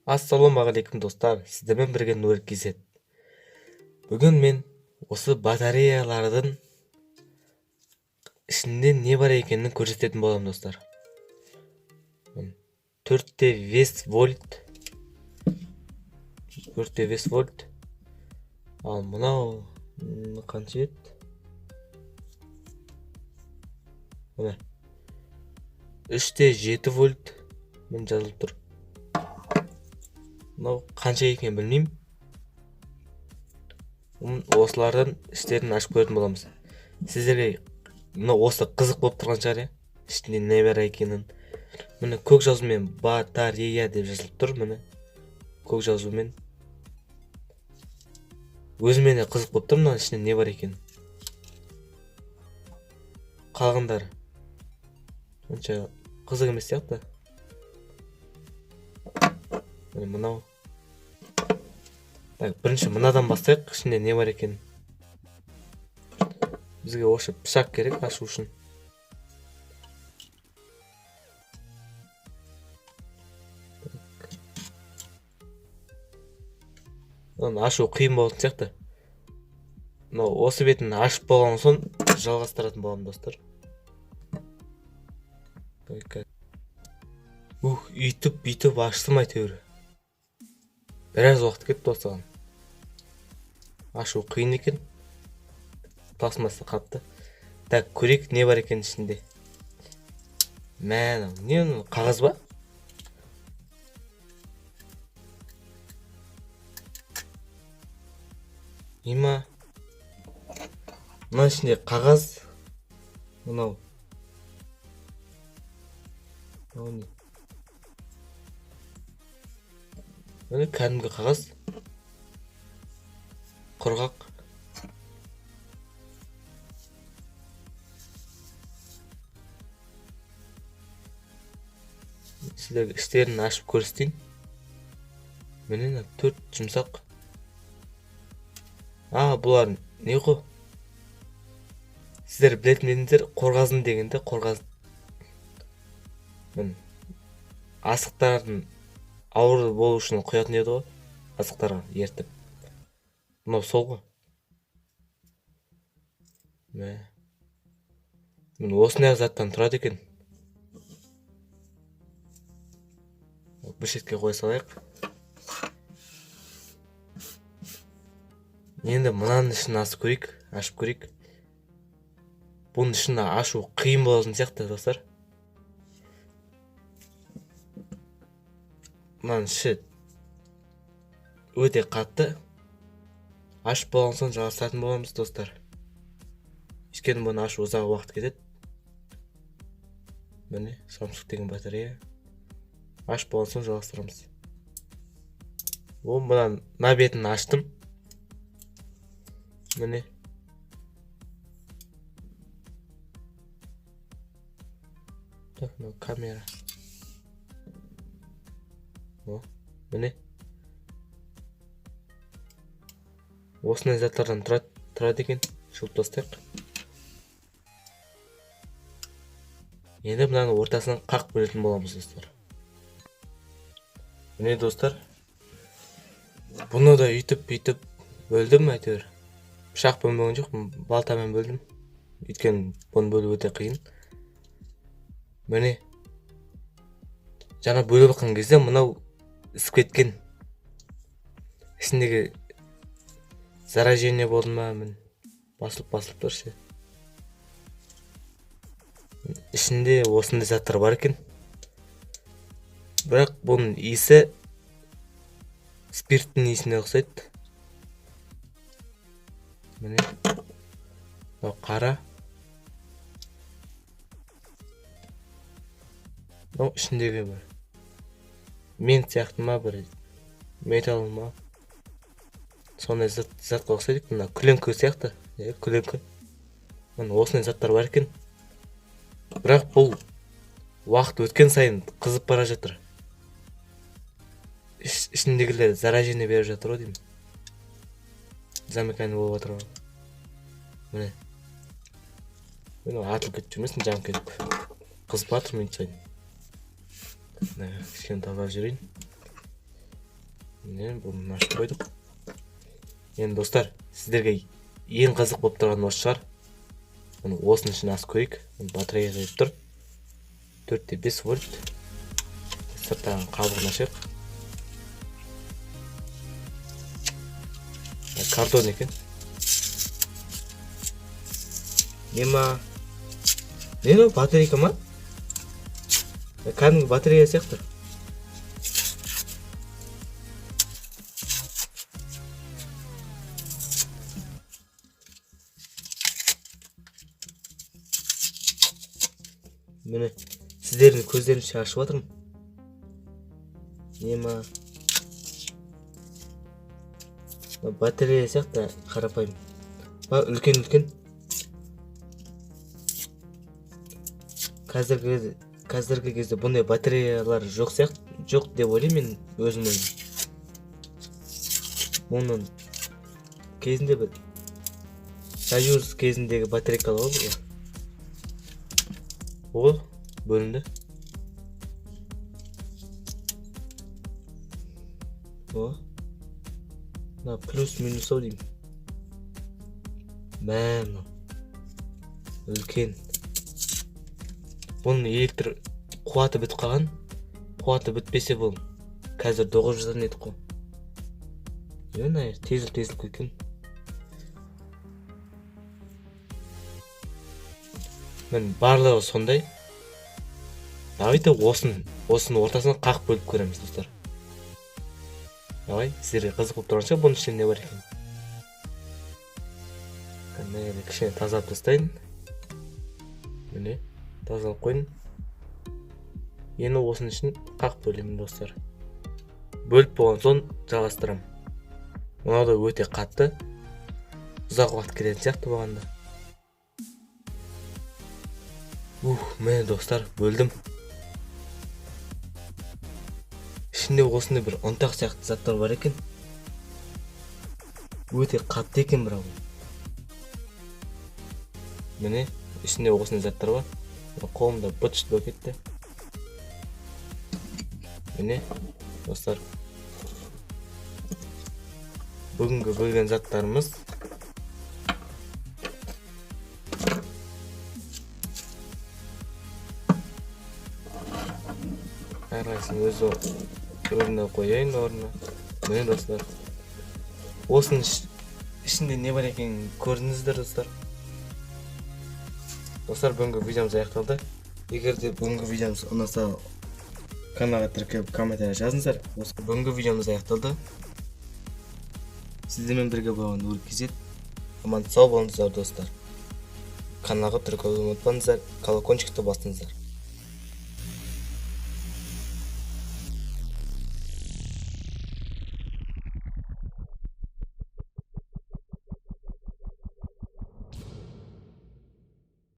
Ассалаумағалейкум, достар! Сіздермен бірге Нурик KZ. Бүгін мен осы батареялардың ішінде не бар екенін көрсететін боламын, достар. 4,5 вольт, 4,5 вольт. Ал мынау қанша еді? Міне, 3,7 вольт, міне, жазылып тұр. Мынау қанша екенін білмеймін. Осылардан іштерін ашып көретін боламыз. Сіздерге мына осы қызық болып тұрған шығар, иә, ішінде не бар екенін. Міне, көк жазумен «батарея» деп жазылып тұр. Міне, көк жазумен. Өзіме де қызық болып тұр, мынаның ішінде не бар екенін. Қалғандары онша қызық емес сияқты. Міне, мынау. Так, бірінші мынадан бастайық, ішінде не бар екенін. Бізге осы пышақ керек ашу үшін. Так. Мынаны ашу қиын болатын сияқты. Мынау осы бетін ашып болған соң жалғастыратын боламын, достар. Так, ух, үйтіп бүйтіп аштым әйтеуір. Біраз уақыт кетті осыған. Ашу қиын екен. Пластмасса қатты. Так, көрейік, не бар екен ішінде. Мә, мынау не, мынау қағаз ба? Има. Мына ішінде қағаз. Мынау. Мынау не? Міне, кәдімгі қағаз. Құрғақ. Сіздерге іштерін ашып көрсетейін. Міне, мына төрт жұмсақ. А, бұлар не ғой? Сіздер білетін едіңіздер, қорғасын дегенде қорғасын. Міне, асықтардың ауыр болу үшін құятын еді ғой, асықтарға ертіп. Мынау сол ғой. Мә. Міне, осындай заттан тұрады екен. Бір шетке қоя салайық. Енді мынаның ішін ашып көрейік, ашып көрейік. Бұның ішін ашу қиын болатын сияқты, достар. Мынаның іші өте қатты. Ашып болған соң жалғастыратын боламыз, достар. Өйткені бұны ашу ұзақ уақыт кетеді. Міне, Samsung деген батарея. Ашып болған соң жалғастырамыз. О, мына мына бетін аштым. Міне. Так, мынау камера. О, міне. Осындай заттардан тұрады екен. Жұлып тастайық. Енді мынаның ортасынан қақ бөлетін боламыз, достар. Міне, достар. Бұны да үйтіп бүйтіп бөлдім әйтеуір. Пышақпен бөлген жоқпын, балтамен бөлдім. Өйткені бұны бөлу өте қиын. Міне. Жаңа бөліп жатқан кезде мынау ісіп кеткен. Ішіндегі заражение болды ма, міне. Басылып басылып тұр ше. Ішінде осындай заттар бар екен. Бірақ бұның иісі спирттің иісіне ұқсайды. Міне. Мынау қара. Мынау ішіндегі бір мент сияқты ма, бір металл ма, сондай затқа ұқсайды екен. Мына күленкі сияқты, иә, күленкі. Міне, осындай заттар бар екен. Бірақ бұл уақыт өткен сайын қызып бара жатыр. Ішіндегілер заражение беріп жатыр ғой деймін. Замыкание болып жатыр ғой. Міне. Міне, атылып кетіп жүрмесін, жанып кетіп. Қызып жатыр минут сайын. Міне, кішкене тазалап жіберейін. Міне, бұны ашып қойдық. Енді достар, сіздерге ең қызық болып тұрған осы шығар. Мұны осының ішін ашып көрейік. Мұны батарея жайып тұр. 4,5 вольт. Сырттағы қабығын ашайық. Картон екен. Нема? Не мынау, батарейка ма? Кәдімгі батарея сияқты. Міне, сіздердің көздеріңізше ашып жатырмын. Нема? Батарея сияқты қарапайым. Ба, үлкен-үлкен. Қазіргі кезде бұндай батареялар жоқ сияқты, жоқ деп ойлаймын мен өзім ойым. Бұның кезінде бір Союз кезіндегі батарейкалар ғой бұл. Ол бөлінді. О. Мына плюс минус ау деймін. Мә, мынау үлкен. Бұның электр қуаты бітіп қалған. Қуаты бітпесе бұл қазір доғып жататын едік қой. Мына тезіліп кеткен. Міне, барлығы сондай. Давайте осының ортасынан қақ бөліп көреміз, достар. Давай, сіздерге қызық болып тұрған шығар, бұның ішінде не бар екен. Міне, кішкене тазалап тастайын. Міне, тазалап қойдым. Енді осының ішін қақ бөлемін, достар. Бөліп болған соң жалғастырамын. Мынау да өте қатты. Ұзақ уақыт кететін сияқты болғанда. Міне, достар, бөлдім. Ішінде осындай бір ұнтақ сияқты заттар бар екен. Өте қатты екен бірақ ол. Міне, ішінде осындай заттар бар. Қолымда быт-шыт болып кетті. Міне, достар. Бүгінгі бөлген заттарымыз. Әрқайсысын өз орнына қояйын, орнына. Міне, достар. Осының ішінде не бар екенін көрдіңіздер, достар. Достар, бүгінгі видеомыз аяқталды. Егер де бүгінгі видеомыз ұнаса, каналға тіркеліп, комментарий жазыңыздар. Осы бүгінгі видеомыз аяқталды. Сіздермен бірге болған Өрік KZ. Аман сау болыңыздар, достар. Каналға тіркелуді ұмытпаңыздар, колокольчикті басыңыздар.